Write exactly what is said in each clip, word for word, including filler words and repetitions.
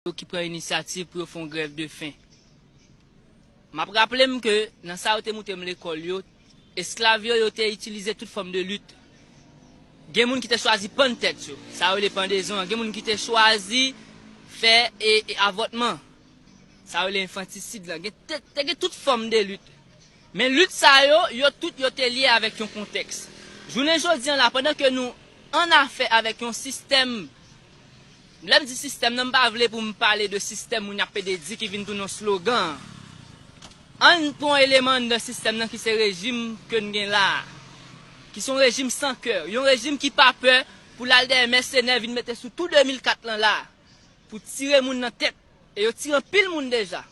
yo ki pran inisyativ pou yo fè yon grèv de fen. M ap raple m ke nan sa yo te moute m lekòl yo, esklav yo, yo te itilize tout fòm de lit. Gen moun ki te chwazi pann tèt yo, sa yo rele pandezon an. Gen moun ki te chwazi fè e, e avòtman, sa yo rele enfantisid lan. Gen, te, te gen tout fòm de lit. Men lit sa yo, yo tout yo te lye avèk yon kontèks. Jounen jodi an la, pandan ke nou an afè avèk yon sistèm, lè m di sistèm nan, m pa vle pou m pale de sistèm moun y ap pede di ki vin tounen yon slogan. Ann pran yon eleman anndan sistèm nan ki se rejim ke n gen la a, ki se yon rejim san kè, yon rejim ki pa pè pou l al dèyè mèsenè vin mete sou tou de mil kat lan la a, pou tire moun nan tèt, e yo tire anpil moun deja.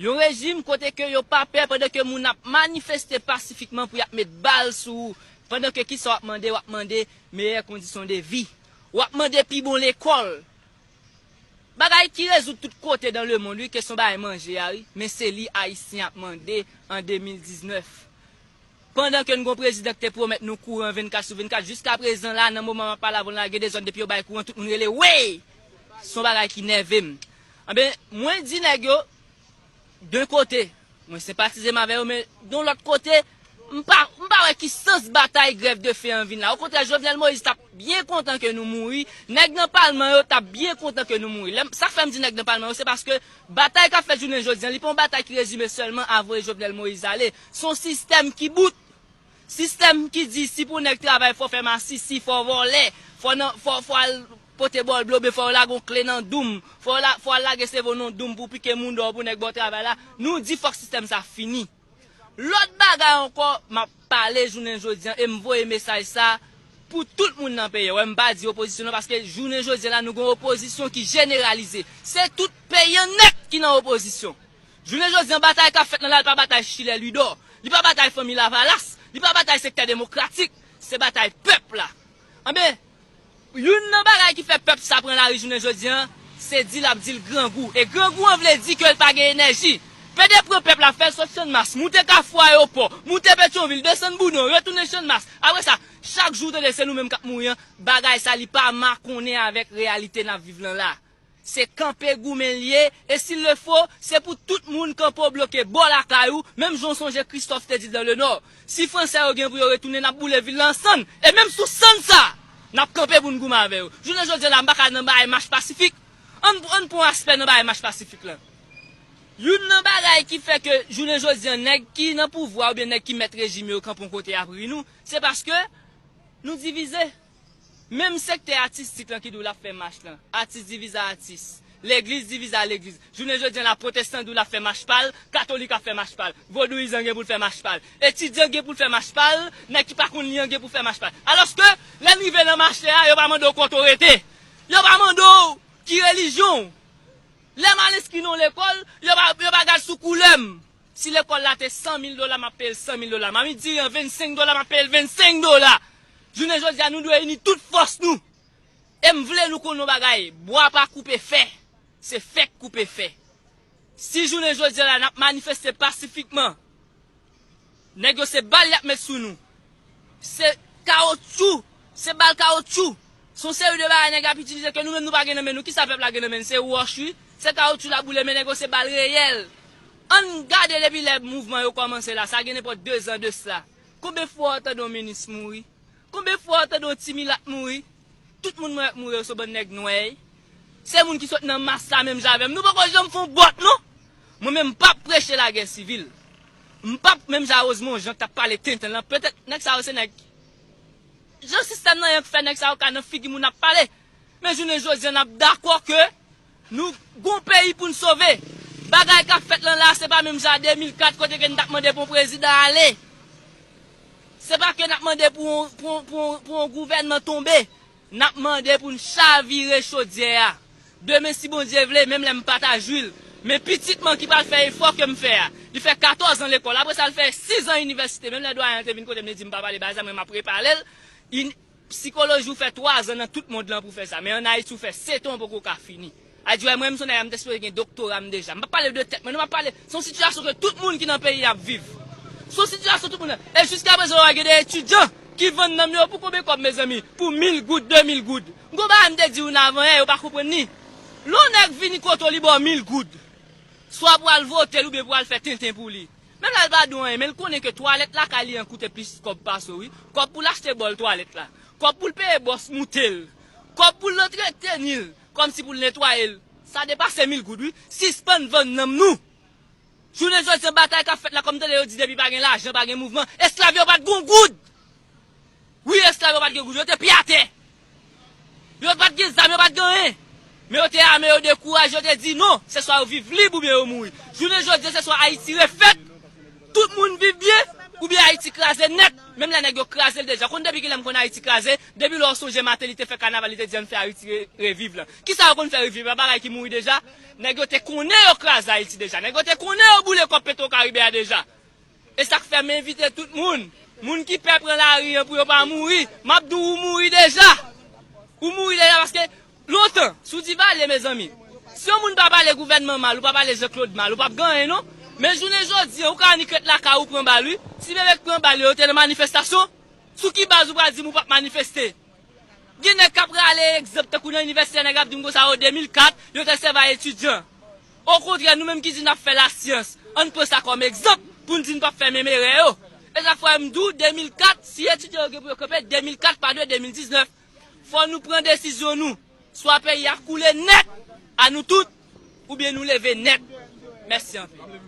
Yon rejim kote ke yo pa pè pandan ke moun ap manifeste pasifikman pou y ap met bal sou ou, pandan ke kisa w ap mande, w ap mande meyè kondisyon de vi. W ap mande pi bon lekòl. Bagay ki rezoud tout kote dan lemonn, wi, kesyon bagay manje a, wi, men se li Ayisyen ap mande an de mil diznèf. Pandan ke n gon prezidan ki te pwomèt nou kouran vennkat sou vennkat, jiska prezan la, nan moman m ap pale avè w la, gen de zòn depi yo bay kouran, tout moun rele, "Wey!" Se yon bagay ki nève m. Anben, mwen di nèg yo, de yon kote, mwen senpatize m avè yo, men de yon lòt kote, m pa, m pa wè ki sans batay grèv de fen an vin la. Okontrè, Jovenel Moïse t ap byen kontan ke nou mouri, nèg nan palman yo t ap byen kontan ke nou mouri. Lè m, sa k fè m di nèg nan palman yo, se paske batay k ap fèt jounen jodi an, li pa yon batay ki rezime sèlman a voye Jovenel Moïse ale. Se yon sistèm ki bout. Sistèm ki di, si pou nèg travay, fò w fè masisi, fò w vòlè, fò nan, fò, fò al pote bòlblo, oubyen fò w lage yon kle nan doum, fò w la, fò w al lage sèvo nan yon doum pou w pike moun dòw pou nèg ba w travay la. Nou di fòk sistèm sa fini. Lòt bagay ankò, m ap pale jounen jodi an, e m voye mesaj sa pou tout moun nan peyi an. Wè, m pa di opozisyon non, paske jounen jodi an la, nou gen yon opozisyon ki jeneralize. Se tout peyi an nèt ki nan opozisyon. Jounen jodi an, batay k ap fèt lan la, li pa batay Chilè Lwidò, li pa batay Fanmi Lavalas, li pa batay Sektè Demokratik, se batay pèp la. Anben, youn nan bagay ki fè pèp sa pran lari jounen jodi an, se di l ap di l grangou. E grangou an vle di ke l pa gen enèji. Pede pran pèp la, fè l sot Channmas, moute Kafou Ayewopò, moute Petyonvil, desann Boudon, retounen Channmas. Apre sa, chak jou w tande se nou menm k ap mouri an, bagay sa li pa makonnen avèk reyalite n ap viv lan la. Se kanpe goumen l ye, e s'il le faut, se pou tout moun kanpe w bloke bò lakay ou, menm jan w sonje Christophe te di l dans le Nord. Si fransè yo gen pou yo retounen, n ap boule vil la an sann, e menm sou sann sa, n ap kanpe pou n goumen avè yo. Jounen jodi an la, m pa ka nan bagay mach pasifik. Ann, ann pran yon aspè nan bagay mach pasifik lan. Youn nan bagay ki fè ke jounen jodi an, nèg ki nan pouvwa oubyen nèg ki mèt rejim yo kanpe yon kote y ap ri nou, se paske nou divize. Menm sektè atistik lan ki di w l ap fè mach lan, atis divize a atis, legliz divize a legliz. Jounen jodi an la, pwotestan di w l ap fè mach pa l, katolik ap fè mach pa l, vodouyizan gen pou l fè mach pa l, etidyan gen pou l fè mach pa l, nèg ki pa konn li an gen pou l fè mach pa l. Alòske, lè n rive nan mache a, yo pa mande w kote w rete. Yo pa mande w ki relijyon w. Lè m al enskri nan yon lekòl, yo pa, yo pa gad sou koulè m. Si lekòl la te san mil dola, m ap peye l san mil dola. Mamit diri an vennsenk dola, m ap peye l vennsenk dola. Jounen jodi a, nou dwe ini tout fòs nou. E m vle nou konn yon bagay, bwa pa koupe fè, se fè k koupe fè. Si jounen jodi a la, n ap manifeste pasifikman, nèg yo se bal y ap met sou nou. Se kawotchou, se bal kawotchou. Se yon seri de bagay nèg ap itilize ke nou menm nou pa gen nan men nou. Kisa pèp la gen nan men l? Se wòch wi. Se kawotchou l ap boule, men nèg yo se bal reyèl. Ann gade depi lè mouvman yo kòmanse la, sa gen nenpòt dezan de sa. Konbyen fwa w tande yon minis mouri? Konbyen fwa w tande yon ti milat mouri? Tout moun mwen wè k mouri yo se yon bann nèg nwè. Se moun ki sot nan mas la menm jan avè m. Nou poko janm fè yon bòt non. Mwen menm m p ap preche lagè sivil. M p ap menm jan Rosemond Jean k t ap pale tenten lan. Petèt nèg sa yo se nèg jan sistèm nan ye k fè nèg sa yo ka nan figi moun ap pale. Men jounen jodi a n ap dakò ke nou gon peyi pou n sove. Bagay k ap fèt lan la se pa menm jan a de mil kat kote ke n t ap mande pou yon prezidan ale. Se pa ke n ap mande pou yon, pou yon, pou yon, pou yon gouvènman tonbe. N ap mande pou n chavire chodyè a. Demen, si Bondye vle, menm lè m pa ta jwi l, men pitit mwen ki pral fè efò ke m fè a, li fè katòz an lekòl, apre sa l fè sis an inivèsite, menm lè dwayen an te vin kote m, li di m pa pale bagay sa, mwen m ap repale l. In-, sikoloji ou fè twa zan nan tout mond lan pou fè sa, men ann Ayiti ou fè sèt an ou poko ka fini. A di, wè, mwen, m se yon nèg, m t espere gen doktora m deja. M p ap pale de tèt mwen, non, m ap pale, se yon sitiyasyon ke tout moun ki nan peyi a ap viv. Se yon sitiyasyon tout moun nan. E jiska prezan, w a gen de etidyan ki vann nanm yo pou konbyen kòb, mezanmi? Pou mil goud, de mil goud. M gon bagay m te di w nan avan yè, yo pa konprann li. Lè yon nèg vini kote w, li ba w mil goud. Swa pou al vote l oubyen pou al fè tenten pou li. Menm lè l pa di w anyen, men l konnen ke twalèt lakay li an koute plis kòb pase w, wi. Kòb pou l achte bòl twalèt la. Kòb pou l peye bòs moute l. Kòb pou l antreteni l, kòmsi pou l netwaye l. Sa depase mil goud, wi. Sispann vann nanm nou. Jounen jodi an, batay k ap fèt la, kòm tande yo di depi pa gen lajan, pa gen mouvman. Esklav yo pa t gen goud. Wi, esklav yo pa t gen goud, yo te pye atè. Yo pa t gen zam, yo pa t gen anyen. Men yo te ame, yo dekouraje, yo te di non, se swa yo viv lib oubyen yo mouri. Jounen jodi an, se swa Ayiti refèt, tout moun viv byen, oubyen Ayiti kraze nèt. Menm lè nèg yo kraze l deja. Konn depi kilè m konn Ayiti kraze? Depi lè w sonje maten li te fè kanaval, li te di ann fè Ayiti re- reviv lan. Kisa yo konn fè reviv la? Bagay ki mouri deja. Nèg yo te konnen yo kraze Ayiti deja. Nèg yo te konnen yo boule kòb Petro Karibe a deja. E sa k fè m envite tout moun. Moun ki pè pran lari an pou yo pa mouri. M ap di w, ou mouri deja. Ou mouri deja paske lontan, sou di pale, mezanmi. Si yon moun pa pale gouvènman mal, ou pa pale Jean Claude mal, ou p ap gen anyen non. Men jounen jodi an, ou ka annik ret lakay ou pran bal, wi. Ti bebe k pran bal yo, yo te nan manifestasyon. Sou ki baz ou pral di m ou p ap manifeste? Gen nèg k ap rale egzanp tankou nan inivèsite, nèg ap di m konsa, o, de mil kat, yo te sèvi a etidyan. Okontrè, nou menm ki di n ap fè lasyans, ann pran sa kòm egzanp pou n di n p ap fè menm erè yo. E sa k fè m di w, de mil kat, si etidyan yo gen pou yo kanpe, de mil kat pa dwe de mil diznèf. Fò nou pran desizyon nou. Swa peyi a koule nèt a nou tout, oubyen nou leve nèt. Mèsi anpil.